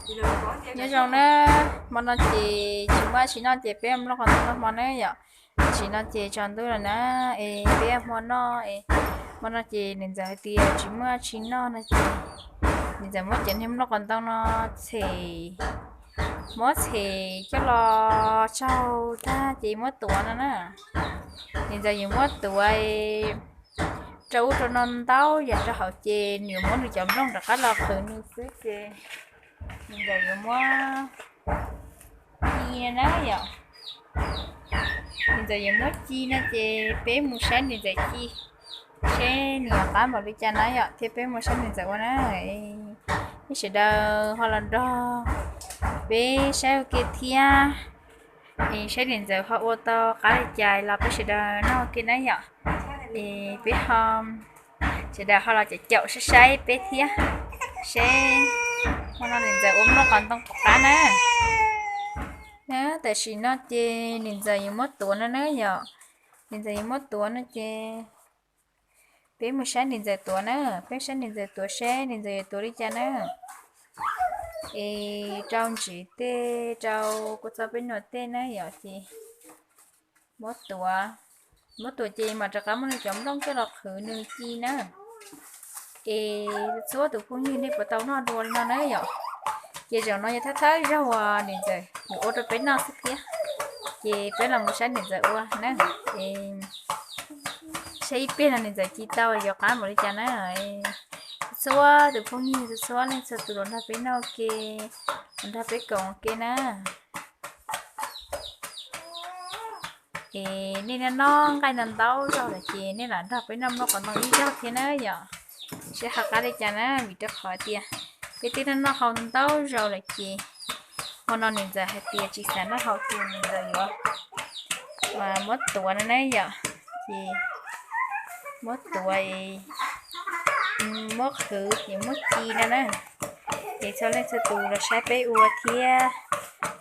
Nyob zoo na, hmo no ces tsis muaj dab tsi noj ces peb nplooj qos ntoo noj hmo na yom. Tam sim no ces tsaus ntuj lawm na, es peb hmo noj es hmo no ces niam ntxawm hais tias tsis muaj dab tsi noj no ces niam ntxawm muab cov niag nplooj qos ntoo no txhem, muab txhem coj los tsaug tag ces muab tuav no na. Niam ntxawm yuav muab tuav rau ub rau no ntau yam rau hauv ces nws yuav muab nws cov nplooj rov qab los qhwv nws xwb ces niam ntxawm yuav muab ci na yom. Niam ntxawm yuav muab ci no ces peb mus saib niam ntxawm ci seb nws yuav qab npaum li cas na yom, thiab peb mus saib niam ntxawm ua na. Nej sawv daws ho los nrog peb saib ua ke thiab, es saib niam ntxawm ho ua tau qab li cas los peb sawv daws noj ua ke na yom. Es peb ho, sawv daws ho los caum caum saib saib peb thiab, seb hmo no niam ntxawm ua nplooj qos ntoo puas qab na. Na, tam sim no ces niam ntxawm yuav muab tuav no na yom. Niam ntxawm yuav muab tuav no ces peb mus saib niam ntxawm tuav na, peb saib niam ntxawm tuav seb niam ntxawm yuav tuav li cas na. Es rau ntsev tej, rau kua txob peb noj tej na yom ces muab tuav, muab tuav ces mam rov qab muab nws cov nplooj coj los qhwv nws ci na. Es txhua tus phooj ywg nej puas tau noj dua li no na yom? Ces zaum no yog thawj thawj zaug uas niam ntxawm yuav ua rau peb noj xwb thiab. Ces peb los mus saib niam ntxawm ua na. Es saib ib pliag no niam ntxawm ci tau yuav qab npaum li cas na. Txhua tus phooj ywg txhua leej txhua tus los nrog peb noj ua ke, los nrog peb koom ua ke na. Es nej noj noj nqaij no ntau zaus lawm ces nej lam nrog peb noj nplooj qos ntoo ib zaug thiab na yom. Seb ho qab li cas na, vim rau qhov tias peb twb noj noj haus ntau zaus lawm ces hmo no niam ntxawm hais tias tsis xav noj haus ces niam ntxawm yuav muab tuav no na yom. Ces muab tuav, muab qhwv ces muab ci no na. Ces txhua leej txhua tus los saib peb ua thiab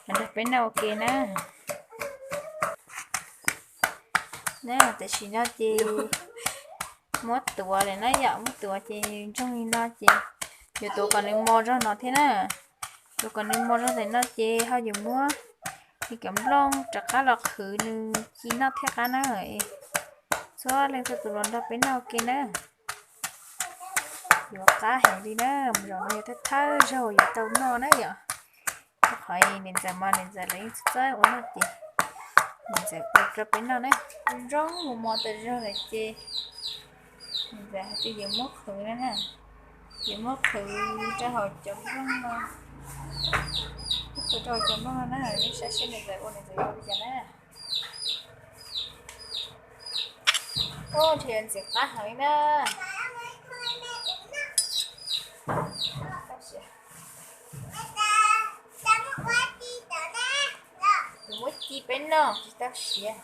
los nrog peb noj ua ke na. Na, tam sim no ces muab tuav lawm na yom, muab tuav ces ntsoog li no ces yuav tuav kom nws mos zog no thiab na. Tuav kom nws mos zog ntawm no ces ho yuav muab nws cov nplooj rov qab los qhwv nws ci noj thiab qab na. Txhua leej txhua tus los nrog peb noj ua ke na. Yuav qab heev li na, zaum no yog thawj thawj zaug yuav tau noj na yom. Rau qhov niam ntxawm mas niam ntxawm lawv yeej txawj ua noj ces niam ntxawm ua rau peb noj na. Zoo mos mos tas zog lawm ces niam ntxawm hais tias yuav muab qhwv na, yuav muab qhwv rau hauv cov nplooj no, muab qhwv rau hauv cov nplooj no na, nej saib seb niam ntxawm ua niam ntxawm ua li cas na. Ub, nrhiav ntxiv qab heev li na. Tab sis kuv muab ci peb noj tsis tau siav.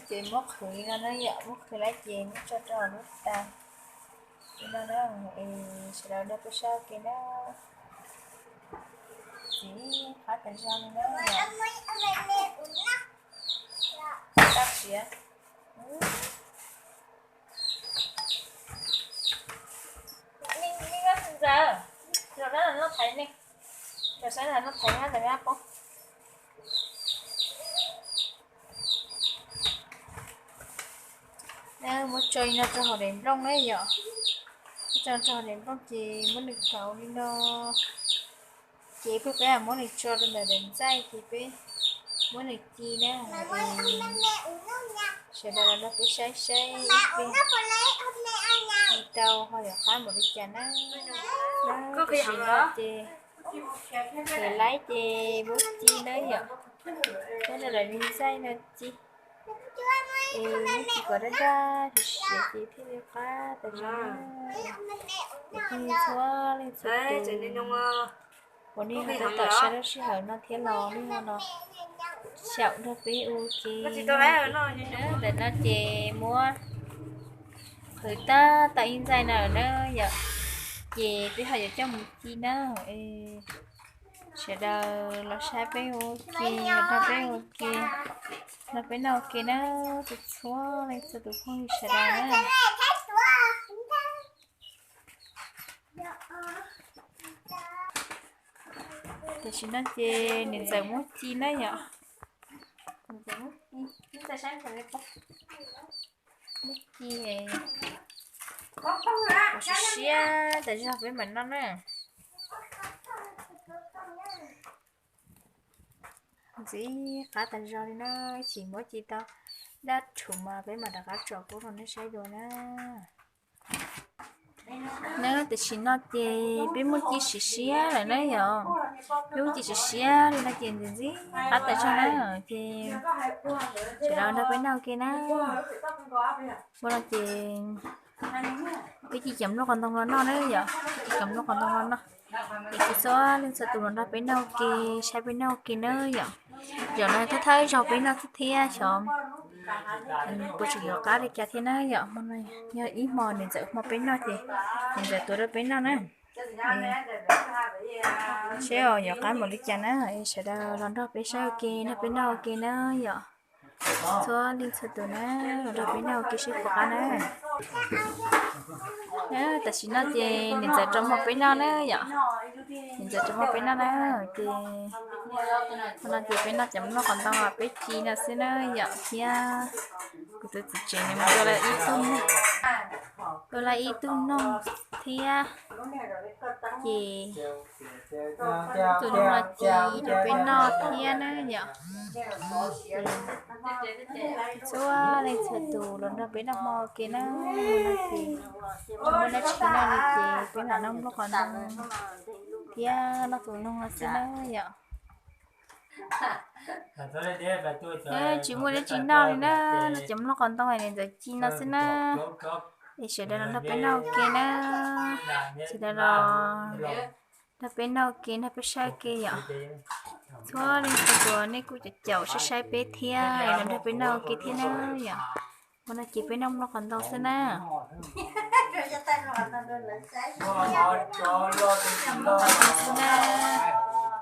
Ces muab qhwv li no na yom, muab qhwv lawm ces muab tso rau lub tas li no na. Es sawv daws nrog peb saib ua ke na. Txiv qab tas zog li na. Tau siav. Ntxawm, zaum no noj thaiv ne, zaum saib no noj thaiv na, thaiv na poob. Muab tso li no rau hauv daim nplooj na yom. Muab tso rau hauv daim nplooj ces muab nws kauv li no. Ces peb, peb muab nws tso rau ntawm daim ntxaij ces peb muab nws ci na. Sawv daws los nrog peb saib saib ib pliag ci tau ho yuav qab npaum li cas na. Tam sim no ces, ces laib ces muab ci na yom. Muab nws lawv li ntxaij no ci. Es muab ci kom daj daj siav siav ces thiaj li qab tas zog na. Ces phooj ywg txhua leej txhua tus uas nej ho tab tom saib lub sij hawm no thiab los nej ho los xyaum nrog peb ua ke. Ntawm no ces muab qhwv tab tom ib ntxaij no na yom, ces peb ho yuav coj mus ci na. Sawv daws los saib peb ua ke, los nrog peb ua ke, nrog peb noj ua ke na, txhua txhua leej txhua tus phooj ywg sawv daws na. Tam sim no ces niam ntxawm muab ci na yom. Niam ntxawm muab ci, muab ci, siab siab tas zog peb mam noj na. Ntxim qab tas zog li na, ib chim muab ci tau dab rhuv mas peb mam rov qab tso pub rau nej saib dua na. Na tam sim no ces peb muab ci siav siab lawm na yom. Peb muab ci siav siab li no ces ntxim ntxim qab tas zog na, ces sawv daws nrog peb noj ua ke na. Ua no ces peb ci cov nplooj qos ntoo los noj na yom, ci cov nplooj qos ntoo los noj. Es txhua leej txhua tus los nrog peb noj ua ke, saib peb noj ua ke na yom. Zaum no thawj thawj zaug peb noj thiab xyov puas tseem yuav qab li cas thiab na yom. Hmo no yog ib hmo niam ntxawm hmo peb noj ces niam ntxawm tuav rau peb noj na. Seb yuav qab npaum li cas na, sawv daws los nrog peb saib ua ke, nrog peb noj ua ke na yom. Txhua leej txhua tus na, los nrog peb noj ua ke seb puas qab na. Tam sim no ces niam ntxawm rau hmo peb noj na yom. Niam ntxawm rau hmo peb noj na, ces hmo no ces peb noj cov nplooj qos ntoo peb ci no xwb na yom, thiab kuv tus txiv tsev nws mus tua lawv ib tug, tua lawv ib tug noog thiab, ces tus noog no ci rau peb noj thiab na yom. Txhua leej txhua tus los nrog peb noj hmo ua ke na, ces tsis muaj dab tsi noj li ces peb mam noj nplooj qos ntoo thiab noj tus noog no xwb na yom. Tsis muaj dab tsi noj li na, noj cov nplooj qos ntoo niam ntxawm ci no xwb na. Es sawv daws los nrog peb noj ua ke na, sawv daws los nrog peb noj ua ke, nrog peb saib ua ke yom. Txhua leej txhua tus nej kuj caum caum saib saib peb thiab los nrog peb noj ua ke thiab na yom. Ua no ces peb noj nplooj qos ntoo xwb na. Noj nplooj qos ntoo xwb na.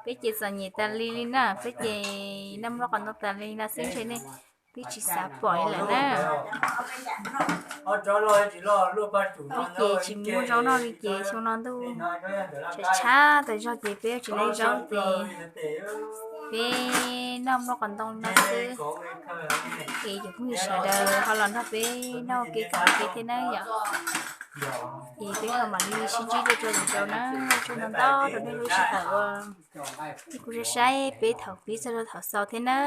Peb ces txom nyem tas li li na, peb ces noj nplooj qos ntoo tas li no xwb ntshe nej twb tsis xav pom li lawm na. Peb ces tsis muaj zaub noj li ces xyoo no ntuj tshav tshav tas zog ces peb tsis muaj zaub ces peb noj nplooj qos ntoo no xwb. Es cov phooj ywg sawv daws ho los nrog peb noj ua ke koom ua ke thiab na yom. Es peb ho mam li sib ntsib dua rau lwm zaus na, tsaug ntau ntau rau nej lub sij hawm uas nej kuj saib saib peb thaum pib txog rau thaum xaus thiab na.